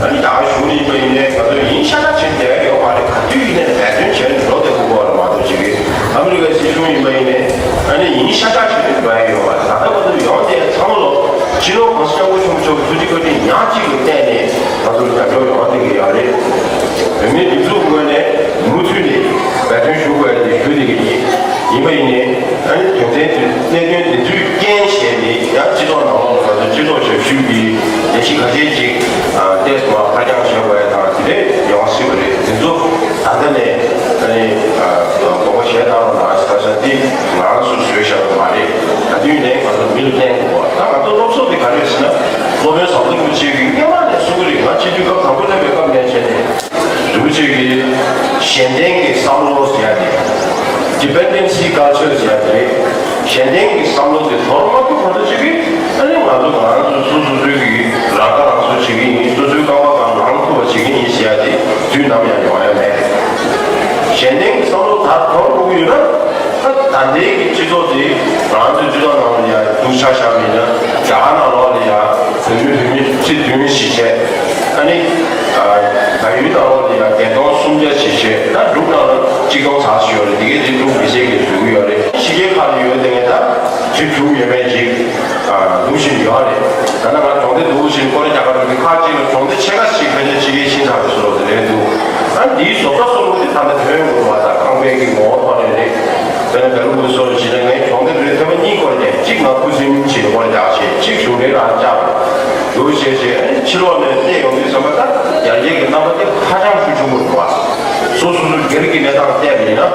ཨ་ནི་རྒྱ་གར་གཞུང་ཡིན་པ་ཡིན་ནའི་ང་ཚོ་ཡིན་ཤག་ཤག་བྱེད་བསྡད་ཡོད་མ་རེད། ག་དུས་ཡིན་ནའི་འབད་བརྩོན་བྱས་ནས་འགྲོ་བསྡད་དགོས་པ་རེད་མ་གཏོགས། ཅིག་གིས་ཨ་མི་རི་ཀའི་སྲིད་གཞུང་ཡིན་པ་ཡིན་ནའི་ཨ་ནི་ཡིན་ཤག་ཤག་བྱེད་དུས་འགྲོ་ཡ་ཡོད་མ་རེད། ད་ལྟ་བར་དུ་ཡོང་བསྡད་ཚང་མ་ལོ་སྤྱི་ནོར་གོང་ས་སྐྱབས་མགོན་ཆེན་པོ་མཆོག་གི་ཐུགས་རྗེ་བཀའ་དྲིན་ཉག་གཅིག་ལ་བརྟེན་ནས་ང་ཚོར་མཉམ་འཇོག་ཡོང་བ་དེ་གི་ཡོད་རེད། བོད་མིའི་སྒྲིག་འཛུགས་ངོས་ནས་མུ་མཐུད་ནས་འབད་བརྩོན་ཞུ་དགོས་ཡ་དེ་ཞུ་བསྡད་ཀྱི་ཡིན། ཡིན་པ་ཡིན་ནའི་ཨ་ནི་དོན་ཚན་དེ་གནད་དོན་དེ་ཚོས་རྐྱེན་བྱས་ནས་ཡང་སྤྱི་ཚོགས་ནང་ལོགས་ལ་ང་ཚོ་སྤྱི་ཚོགས་ཞབས་ཞུ་གི་ལས་གཞི་ཁ་ཤས་ཅིག་ཏོག་ཙམ་ཕར་འགྱངས་བྱས་དགོས་ཡ་དང་དེ་འདྲས་ཡོང་སྲིད་པ་རེད། དེ་ཚོ་ད་ལྟ་ནས་ཨ་ནི་དགོངས་པ་བཞེས་གནང་རོགས་གནང་། ད་ཆ་འདི་ང་རང་ཚོས་བཟོས་བཞག་པ་མ་རེད། ད་དུས་ནས་ང་ཚོ་མི་ལ་བསྟན་དགོས་པ། ད་ང་ཚོ་སློབ་གསོ་དེ་ག་རེ་རེད་ཟེར་ན། སློབ་དཔོན་ཟམ་གདོང་རིན་པོ་ཆེ་གིས་སྔོན་མ་ནས་གསུང་གི་རེད། ང་སྤྱི་འཐུས་སྐབས་དང་པོ་སླེབས་པའི་སྐབས་ནས་བྱས་ནས། རིན་པོ་ཆེ་གིས་གཞན་བརྟེན་གྱི་བསམ་བློ་ཟེར་ཡ་དེ། Dependency Culture ཟེར་ཡ་དེ་རེད། གཞན་བརྟེན་གྱི་བསམ་བློ་དེ་དོར་མ་ཐུབ་བར་དུ་ཅིག་གིས་ཨ་ནི་ང་ཚོ་ང་རང་ཚོ་སོ་སོ་སོའི་གི་རང་ཁ་རང་གསོ་བྱེད་ཀྱི་ཡིན། སོ་སོའི་རྐང་པ་སྒང་ལངས་ཐུབ་པ་བྱེད་ཀྱི་ཡིན་ཟེར་ཡ་དེ་དུས་ནམ་ཡང་ཡོང་ཡ་མེད། གཞན་བརྟེན་གྱི་བསམ་བློ་ད་དོར་དགོས་ཀྱི་ཡོད་ན། ད་ད་ལྟའི་གི་སྤྱི་ཚོགས་དེ་ང་རང་ཚོའི་སྤྱི་ཚོགས་ནང་ལ་ཡང་སྡུག་ཆགས་བཞག་པ་ཡིན་ན། རྒྱ་གར་ནང་ལོགས་ལ་ཡང་བོད་མི་བོད་མི་ཁྲི་བདུན་བཞི་བྱས། ཨ་ནི་ཨ་བལ་ཡུལ་ནང་ལོགས་ལ་ཡང་བརྒྱད་སྟོང་སུམ་བརྒྱ་བཞི་བྱས། ད་འབྲུག་ནང་ལ་གཅིག་སྟོང་ཙམ་ཞིག་ཡོད་རེད། དེ་གའི་དེ་འབྲུག་མི་སེར་གྱིས་བཟོས་ཀྱི་ཡོད་རེད། ཕྱི་རྒྱལ་ཁག་ལ་ཡོད་དེ་ངས་ད་ཁྲི་དྲུག་ཡས་མས་ཅིག་ཨ་འདུག་བཞིན་ཡོད་རེད། ད་ནང་ང་གྲོང་སྡེ་འདུག་བཞིན་ཀོ་རེ་རྒྱ་གར་གྱི་ཁག་ཅིག་ལ་གྲོང་སྡེ་ཕྱེད་ཀ་ཞིག་ཕལ་ཆེར་ཕྱི་རྒྱལ་ཕྱིན་ཚར་བའི་བཟོ་འདྲ་དེ་རེད་འདུག་ཨ་འདིའི་བཟོ་ལྟ་བཟོ་ལུགས་དེ་ད་ལྟ་ཐོན་ཡོང་གི་རེད་པ། ད་ཁང་པའི་གི་ངོ་བོ་ཐོག་ནས་རེད། དཔེར་ན་བལ་པོ་ཀུ་ཤུ་བཟོ་བྱས་ན་ངས་གྲོང་སྡེ་འདིར་ཐེངས་མ་གཉིས་སྐོར་བསྡད། གཅིག་ང་ཁུ་སིམ་བྱས་སྐོར་བསྡད་བྱས། གཅིག་གཞུང་འབྲེལ་རང་བཅར། འདུག་བྱས་བྱས་ཨ་ནི་ཕྱི་ལོགས་ནས་བལྟས་ཡོང་དུས་ཙམ་པ་ད་ཡར་རྒྱས་ཀྱི་རྣམ་པ་དེ་ཧ་ཅང་ཤུགས་ཆེན་པོ་འདུག་པ། སོ་སོ་སོའི་སྒེར་གྱི་གནས་སྟངས་བལྟས་པ་ཡིན་ན།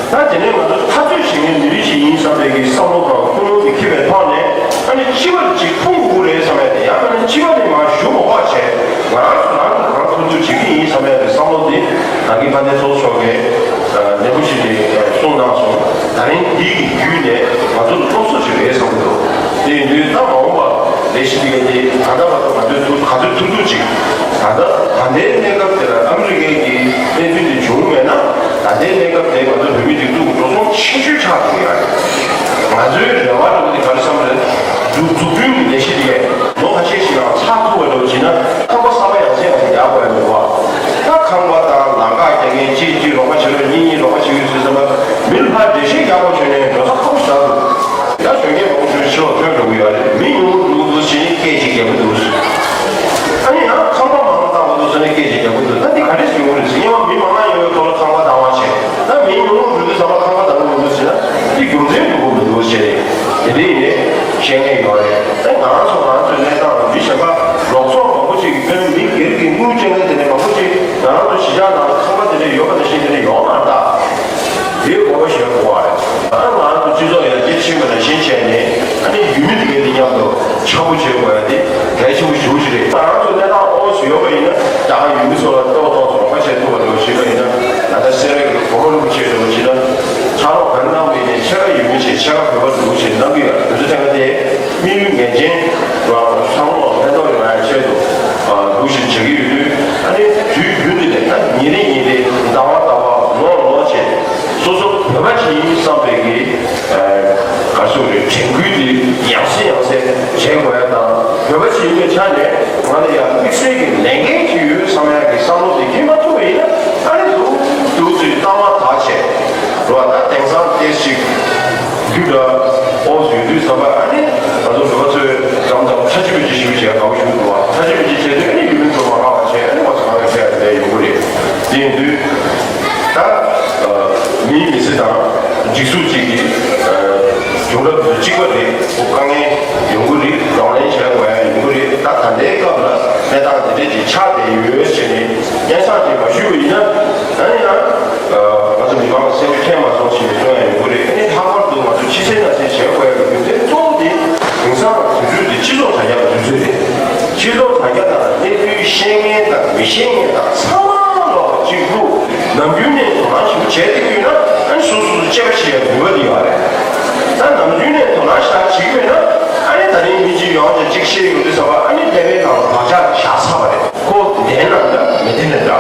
ད་དེ་ནས་ང་ཚོ་འཐབ་རྩོད་བྱེད་མཁན་མི་རིགས་ཤིག་ཡིན་བསམ་པའི་གི་བསམ་བློ་དང་ཀུན་སློང་དེ་འཁྱེར་བའི་ཐོག་ནས། ཨ་ནི་སྤྱི་པ་ལ་ཅིག་ཕུང་དགོས་རེད་བསམ་ཡ་དེ། ཡང་ན་ནི་སྤྱི་པ་ནས་མར་ཞུ་མ་དགོས་བྱས། ང་རང་ཚོ་རང་གིས་རང་ཐུབ་ཐུབ་བྱེད་ཀྱི་ཡིན་བསམ་ཡ་དེ་བསམ་བློ་དེ་ད་གིན་ཕ་ནས་ཚོགས་ཆོག་གི་ནན་པོ་ཞིག་ནས་གསུངས་གནང་སོང་། ད་རིང་འདི་གི་བརྒྱུད་ནས་ང་ཚོ་ལ་སློབ་གསོ་ཞིག་རེད་བསམ་གྱི་འདུག་དེ་ཡིན་དུས་ད་མ་འོངས་པ་ལས་གཞི་འདི་ག་དེ་ད་ལྟ་བར་དུ་ང་ཚོས་ཐུབ་ག་ཚོད་ཐུབ་ཐུབ་ཅིག་ད་ལྟ་ད་ལྟའི་གནས་སྐབས་དེ་ལ་ཨ་མི་རི་ཀའི་གི་གནས་ཚུལ་འདི་བྱུང་མེད་ན། ད་ལྟའི་གནས་སྐབས་དེ་ང་ཚོ་བོད་མི་སྒྲིག་འཛུགས་ཀྱི་འགྲོ་སོང་ཆེ་ཤོས་ཆགས་འགྲོ་གི་ཡོད་རེད། ང་ཚོའི་རེ་བ་འདྲ་པོ་དེ་ག་རེ་བསམ་རེད། འཛུགས་འཛུགས་སྐྲུན་གྱི་ལས་གཞི་དེ་ལོ་ཁ་ཤས་ཤིག་ནང་ཚར་ཐུབ་པ་འདྲ་པོ་བྱས་ན། ཁང་པ་གསར་པ་ཡང་སེ་ཡང་སེ་རྒྱག་དགོས་ཡ་མི་འདུག་བ། ད་ཁང་པ་དང་ལམ་ཁ་རྒྱག་མཁན་གཅིག་གཅིག་རོགས་པ་བྱེད་རོགས། གཉིས་གཉིས་རོགས་པ་བྱེད་ཀྱི་ཡོད་ཟེར་ཙམ་པ། མི་ལ་ཕར་འགྲེལ་བཤད་རྒྱག་དགོས་བྱུང་ནས་འགྲོ་ས་ཁག་པོ་ཞིག་ཆགས་འདུག་ད་གཞོན་སྐྱེས་མང་པོ་ཞིག་ཕྱི་ལོགས་ཐོན་འགྲོ་གི་ཡོད་རེད། མི་ཉུང་རུ་འགྲོ་གི་འདུག་ཟེར་ནས་སྐད་ཅིག་རྒྱག་གི་འདུག་ཨ་ནི་ཡང་ཁང་པ་མང་པོ་བཏང་བ་འདུག་ཟེར་ནས་སྐད་ཅིག་རྒྱག་གི་འདུག་ད་འདི་ག་འདྲས་ཡོང་གི་རེད་ཟེར། སྔོན་མ་མི་མང་ང་ཡོང་བའི་ཐོག་ལ་ཁང་པ་བཏང་བ་བྱས། ད་མི་ཉུང་རུ་འགྲོ་དུས་ཙམ་པ་ཁང་པ་བཏང་གི་མི་འདུག་ཟེར་ན། འདི་རྒྱུ་མཚན་འགྲོ་གི་མི་འདུག་ཟེར་ནས་དེ་འདྲས་ཡིན་ནས་བཤད་མཁན་ཡོད་རེད། ད་ང་རང་ཚོ་ང་རང་ཚོའི་གནས་སྟངས་ལ་མི་གཞན་པ་ལོག་ཚོགས་མང་པོ་ཅིག་གིས། དཔེར་ན་མི་སྒེར་གྱི་དངུལ་སྤྲད་མཁན་དེ་འདྲས་མང་པོ་ཅིག་ང་རང་ཚོ་གཞིས་ཆགས་ནང་ཁང་པ་དེ་འདྲས་ཡོད་པ་ནང་བཞིན་དེ་འདྲས་ཡོང་མ་རེད་ད། དེའི་དགོངས་པ་བཞེས་དགོས་པ་རེད། ད་ང་རང་ཚོ་སྤྱི་ཚོགས་ཡར་རྒྱས་ཕྱིན་པ་ནང་བཞིན་བྱས་ནས། ཨ་ནི་ཡུལ་མི་དེ་གའི་དེ་མཉམ་དུ་འཆམ་པོ་བྱེད་དགོས་ཡ་དེ་གལ་ཆེན་པོ་ཞེ་པོ་ཅིག་རེད། ང་རང་ཚོ་གནས་སྟངས་ཨོ་ཙམ་ཡོད་པ་ཡིན་ན། རྒྱ་གར་ཡུལ་མི་ཚོ་ལ་ཏོག་ཏོག་ཙམ་རོགས་པ་བྱེད་ཐུབ་པ་འདྲ་བོ་ཞིག་ཡིན་པ་ཡིན་ན། ད་ལྟ་སེ་ར་གི་གོང་མ་རིན་པོ་ཆེ་འདྲ་བོ་བྱས་ན་ཕྱག་རོགས་ག་རེ་གནང་བ་ཡིན་ནའི་ཕྱེད་ཀ་ཡུལ་མི་བྱས། ཕྱེད་ཀ་བོད་པ་འདྲ་བོ་བྱས་གནང་གི་ཡོད་རེད། དེ་ཚོ་ཐད་ཀ་དེ་དམིགས་ཡུལ་ངེས་ཅན་རང་བསམ་བློ་ལ་ཕན་ཐོགས་ཡོང་ཡ་ཆེད་དུ་འདུག་བཞིན་བྱེད་ཀྱི་ཡོད་དུས། ཨ་ནི་དུས་རྒྱུན་དུ་ནས། ད་ཉིན་རེ་ཉིན་རེ། ཟླ་བ་ཟླ་བ། ལོ་ལོ་བྱས། སོ་སོ་བོད་པ་ཅིག་ཡིན་བསམ་པའི་གི་ཨ་ག་རེ་ཟེར་དགོས་རེད། དྲན་སྐུལ་དེ་ཡང་སེ་ཡང་སེ་བྱེད་དགོས་ཡ་དང་། བོད་པ་ཅིག་ཡིན་པའི་ཆ་ནས་ང་ལ་ཡང་དམིགས་བསལ་གྱི་ལས་འགན་ཅིག་ཡོད་བསམ་ཡ་གི་བསམ་བློ་དེ་འཁྱེར་མ་ཐུབ་པ་ཡིན་ན། ཨ་ནི་འདུག་འདུག་ཚུལ་གཏམ་མ་དག་བྱས། རེད་བ། ད་དེང་སང་ཏོག་ཙམ་ཅིག་རྒྱུ་འདྲ་ཨོ་ཙམ་ཡོད་དུས་ཙམ་པ། ཨ་ནི་ང་ཚོ་བོད་པ་ཚོས་འཇམ་འཇམ་ཁྲ་ཆིལ་པོ་ཅིག་ཞུ་བྱས་དགའ་པོ་ཞུ་འདུག་བ། ཁྲ་ཆིལ་པོ་ཅིག་བྱས་དུས། ཨ་ནི་ཡུལ་མི་ཚོ་མ་དགའ་བ་བྱས། ཨ་ནི་ང་ཚོ་དགའ་བའི་ཆ་ཡ་དེ་འདྲ་ཡོང་གི་རེད། དེ་ཡིན་དུས་ད་མིའི་མི་ཚེ་དང་སྒྲིག་འཛུགས་གཅིག་གི་བྱུང་རབས་དེ་གཅིག་པ་རེད། དཀའ་ངལ་ཡོང་གི་རེད། གདོང་ལེན་བྱེད་དགོས་ཡ་ཡོང་གི་རེད། ད་ད་ལྟའི་སྐབས་ལ་གནས་སྟངས་དེ་འདྲས་ཅིག་ཆགས་བསྡད་ཡོད་ཟེར་ནས་སྙན་སེང་ཅིག་མ་ཞུས་པ་ཡིན་ན། ད་ནི་ཡང་ང་ཚོ་མི་མང་ལ་སེམས་ཁྲལ་མ་སོང་ཞེས་གསུང་ཡ་ཡོང་གི་རེད། ཨ་ནི་ལྷག་པར་དུ་ང་ཚོ་ཕྱི་གསལ་ནང་གསལ་བྱེད་དགོས་ཡ་གི་རྒྱུ་མཚན་གཙོ་བོ་དེ་དེང་སང་དུས་ཚོད་དེ་སྤྱི་ཚོགས་དྲ་རྒྱ་གི་དུས་ཚོད་རེད། སྤྱི་ཚོགས་དྲ་རྒྱ་ནང་གནས་ཚུལ་ཤེས་མཁན་དང་མི་ཤེས་མཁན་དང་ཚང་མ་ལོག་གཅིག་ལྷུག་ནམ་རྒྱུན་ནས་དོ་སྣང་ཞིབ་པོ་བྱས་བསྡད་ཀྱི་ཡོད་ན། ཨ་ནི་སོ་སོ་སོ་དཔྱད་པ་བྱེད་ཡ་ནུས་པ་དེ་ཡོད་རེད། ད་ནམ་རྒྱུན་ནས་དོ་སྣང་ཞེ་དྲག་བྱེད་ཀྱི་མེད་ན། ཨ་ནི་ད་རིང་མི་གཅིག་ཡོང་བྱས་གཅིག་བཤད་ཡོང་དུས་ཙམ་པ། ཨ་ནི་ཀླད་པའི་ནང་ལ་བག་ཆགས་བཞག་ཚར་བ་རེད། ཁོ་བདེན་ན་འདྲ་མི་བདེན་ན་འདྲ།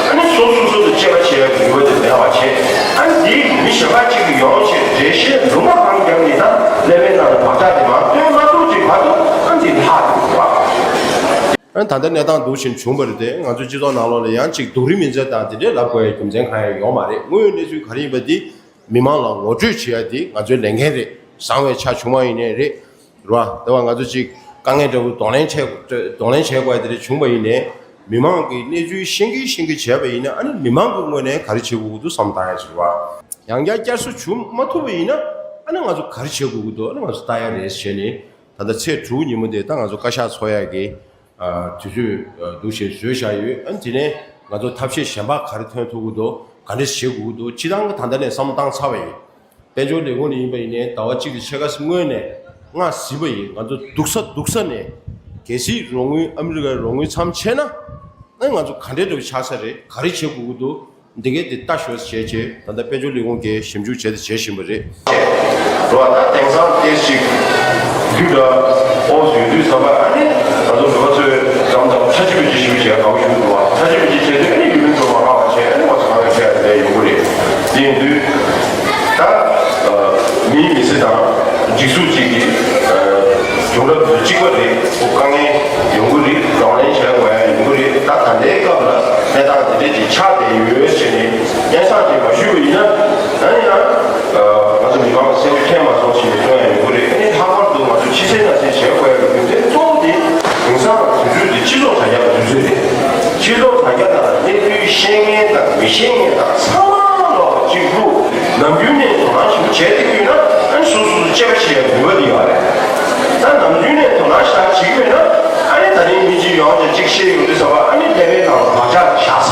ཨ་ནི་སོ་སོ་སོ་སོ་དཔྱད་པ་བྱེད་ཡ་ནུས་པ་དེ་མེད་པ་བྱས། ཨ་ནི་དེ་མི་གཞན་པ་གཅིག་གིས་ཡོང་བྱས་འགྲེལ་བཤད་ལུང་པ་གང་བརྒྱབ་ནས། ད་ཀླད་པའི་ནང་ལ་བག་ཆགས་དེ་མར་བཏོན་མ་ཐུབ་ཅིག་བར་དུ། ཨ་ནི་དེ་ལྷག་འགྲོ་གི་རེད་བ། ཨ་ནི་ད་ལྟ་གནས་སྟངས་འདུག་བཞིན་བྱུང་བ་རེད་དེ། ང་ཚོའི་སྤྱི་ཚོགས་ནང་ལོགས་ལ་ཡང་ཅིག་སྡུག་རུས་མིན་ཚད་དང་དེ་འདྲའི་ལབ་དགོས་ཡ་རྒྱུ་མཚན་གང་ཡང་ཡོད་མ་རེད། དངོས་ཡོད་གནས་ཚུལ་ག་རེ་ཡིན་པ་དེ་མི་མང་ལ་ངོ་སྤྲོད་བྱེད་ཡ་དེ་ང་ཚོའི་ལས་འགན་རེད། བཟང་བའི་ཆ་བྱུང་བ་ཡིན་ནའི་རེད། རེད་བ། དེ་བ་ང་ཚོ་ཅིག་དཀའ་ངལ་འདྲ་བོ་གདོང་ལེན་བྱེད་གདོང་ལེན་བྱེད་དགོས་ཡ་དེ་འདྲ་བྱུང་བ་ཡིན་ནའི། མི་མང་གི་གནས་ཚུལ་ཤེས་ཀྱི་ཤེས་ཀྱི་བྱས་པ་ཡིན་ན། ཨ་ནི་མི་མང་གི་ངོས་ནས་ག་རེ་བྱེད་དགོས་ཀྱི་འདུག་བསམ་བློ་བཏང་ཡ་ཅིག་རེད་བ། ཡང་བསྐྱར་བསྐྱར་གསོ་བྱུང་མ་ཐུབ་པ་ཡིན་ན། ཨ་ནི་ང་ཚོ་ག་རེ་བྱེད་དགོས་ཀྱི་འདུག་ཨ་ནི་ང་ཚོ་ལྟ་ཡ་རེད་ཟེར་ནས། ད་ལྟ་ཚེས་དྲུག་ཉིན་མོ་དེ་ད་ང་ཚོ་བཀའ་ཤག་འཚོགས་ཡ་གི་དུས་ཚོད་འདུག་བཞིན་བཟོས་བཞག་ཡོད། ཨ་ནི་དེ་ནས་ང་ཚོ་ཐབས་ཤེས་གཞན་པ་ག་རེ་ཐོན་ཐུབ་ཀྱི་འདུག་ག་འདྲས་བྱེད་དགོས་ཀྱི་འདུག་སྤྱིར་བཏང་གི་ད་ལྟ་ནས་བསམ་བློ་བཏང་ཚར་བ་ཡིན། དཔལ་འབྱོར་ལས་ཁུངས་ནས་ཡིན་པ་ཡིན་ནའི་ཟླ་བ་གཅིག་དང་ཕྱེད་ཀ་སྔོན་ནས་ང་གཟིགས་པ་ཡིན། ང་ཚོ་སྡུག་ས་སྡུག་ས་ནས་གལ་སྲིད་རོགས་དངུལ་ཨ་མི་རི་ཀའི་རོགས་དངུལ་མཚམས་ཆད་ན། ཨ་ནི་ང་ཚོ་ག་འདྲས་འདྲ་བོ་ཆགས་ས་རེད། ག་རེ་བྱེད་དགོས་ཀྱི་འདུག་འདི་གའི་དེ་ལྟ་ཞོག་བྱས་བྱས། ད་ལྟ་དཔལ་འབྱོར་ལས་ཁུངས་ཀྱིས་ཞིབ་འཇུག་བྱས་ཏེ་བྱས་བཞིན་པ་རེད། རོ། ད་དེང་སང་ཏོག་ཙམ་རྒྱུ་འདྲ་ཨོ་ཟུག་དུས་ཙམ་པ། ཨ་ནི་ང་ཚོ་འགྲོ་བ་ཚོས་འགྲམ་དང་ཁྲ་ཆིབ་པའི་ཅི་ཞུ་བྱས་དགའ་བོ་ཞུ་འདུག་བ། ཁྲ་ཆིབ་པའི་ཅི་བྱས་དུས། ཨ་ནི་ཡུལ་མི་ཚོ་མ་དགའ་བ་བྱས། ཨ་ནི་ང་ཚོ་ག་རེ་བྱས་ཡ་དེ་ཡོང་གི་རེད། དེ་ཡིན་དུས་ད་མིའི་མི་ཚེ་དང་སྒྲིག་འཛུགས་གཅིག་གི་བྱུང་རབས་དེ་གཅིག་པ་རེད། དཀའ་ངལ་ཡོང་གི་རེད། གདོང་ལེན་བྱེད་དགོས་ཡ་ཡོང་གི་རེད། ད་ད་ལྟའི་སྐབས་ལ་གནས་སྟངས་དེ་འདྲས་ཅིག་ཆགས་བསྡད་ཡོད་ཟེར་ནས་སྙན་སེང་ཅིག་མ་ཞུས་པ་ཡིན་ན། ད་ནི་ཡང་ང་ཚོ་མི་མང་ལ་སེམས་ཁྲལ་མ་སོང་ཞེས་གསུང་ཡ་ཡོང་གི་རེད། ཨ་ནི་ལྷག་པར་དུ་ང་ཚོ་ཕྱི་གསལ་ནང་གསལ་བྱེད་དགོས་ཡ་གི་རྒྱུ་མཚན་གཙོ་བོ་དེ་དེང་སང་དུས་ཚོད་དེ་སྤྱི་ཚོགས་དྲ་རྒྱ་གི་དུས་ཚོད་རེད། སྤྱི་ཚོགས་དྲ་རྒྱ་ནང་གནས་ཚུལ་ཤེས་མཁན་དང་མི་ཤེས་མཁན་དང་ཚང་མ་ལོག་གཅིག་ལྷུག་ནམ་རྒྱུན་ནས་དོ་སྣང་ཞིབ་པོ་བྱས་བསྡད་ཀྱི་ཡོད་ན། ཨ་ནི་སོ་སོ་སོ་དཔྱད་པ་བྱེད་ཡ་ནུས་པ་དེ་ཡོད་རེད། ད་ནམ་རྒྱུན་ནས་དོ་སྣང་ཞེ་དྲག་བྱེད་ཀྱི་མེད་ན། ཨ་ནི་ད་རིང་མི་གཅིག་ཡོང་བྱས་གཅིག་བཤད་ཡོང་དུས་ཙམ་པ། ཨ་ནི་ཀླད་པའི་ནང་ལ་བག་ཆགས་བཞག་